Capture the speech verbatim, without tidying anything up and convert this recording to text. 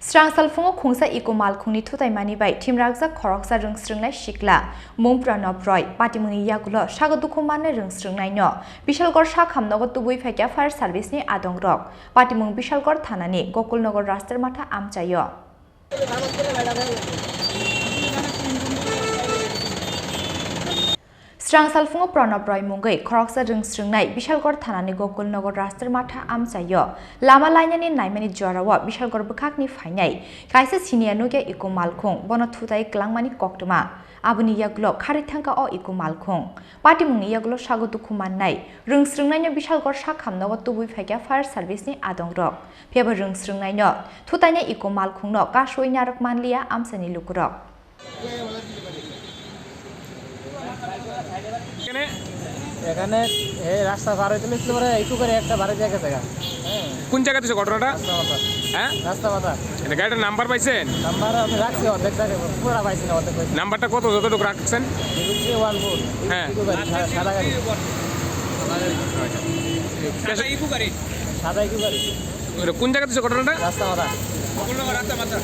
Srang salphungo khungsa iko malkhungni thutaimani bai thimrakjak khoroksa rwngsrwngnai sikla mung Pranab Roy. Patimungni yagulo sago dukhu mannai rwngsrwngnaino Bishalgarh sakhamnogo tubui phaikha fire service ni adongrok. Patimung Bishalgarh thanani Gokulnagar Raster Matha amchaio. Srang salphungo Pranab Roy mungwi khoroksa rwngsrwngnai Bishalgarh thanani Gokulnagar Raster Matha amchaio. Lama lainani naimani jorao Bishalgarh bwkhakni phainai kaisa siniya nukya iko malkhung, bono thutai kwlangmani koktwma. Aboni yagulo kharwi thangkha o iko malkhung. Patimungni yagulo sago dukhu mannai rwngsrwngnaino Bishalgarh sakhamnogo tubui phaikha fire service ni adongrok. Phiyaba rwngsrwngnaino thutaina iko malkhungno kasui narwk manliya amchaini lukurok. এখানে এই রাস্তা পার হইতে নিচে পরে একটু করে একটা বাড়ি দিয়ে গেছে গা। হ্যাঁ। কোন জায়গা থেকে ঘটনাটা? রাস্তা মাথা। হ্যাঁ? রাস্তা মাথা। এটা গাড়িটার নাম্বার পাইছেন? নাম্বার আমি রাখছি অর্ধেক জায়গায়, পুরা পাইছি না, অর্ধেক পাইছি। নাম্বারটা কত, যতটুকু রাখছেন? Zero three one four. হ্যাঁ। একটু গাড়ি, সা-, সাদা গাড়ি। সাদা ইকো গাড়ি। সাদা ইকো গাড়ি। এটা কোন জায়গা থেকে ঘটনাটা? রাস্তা মাথা। রাস্তা মাথা।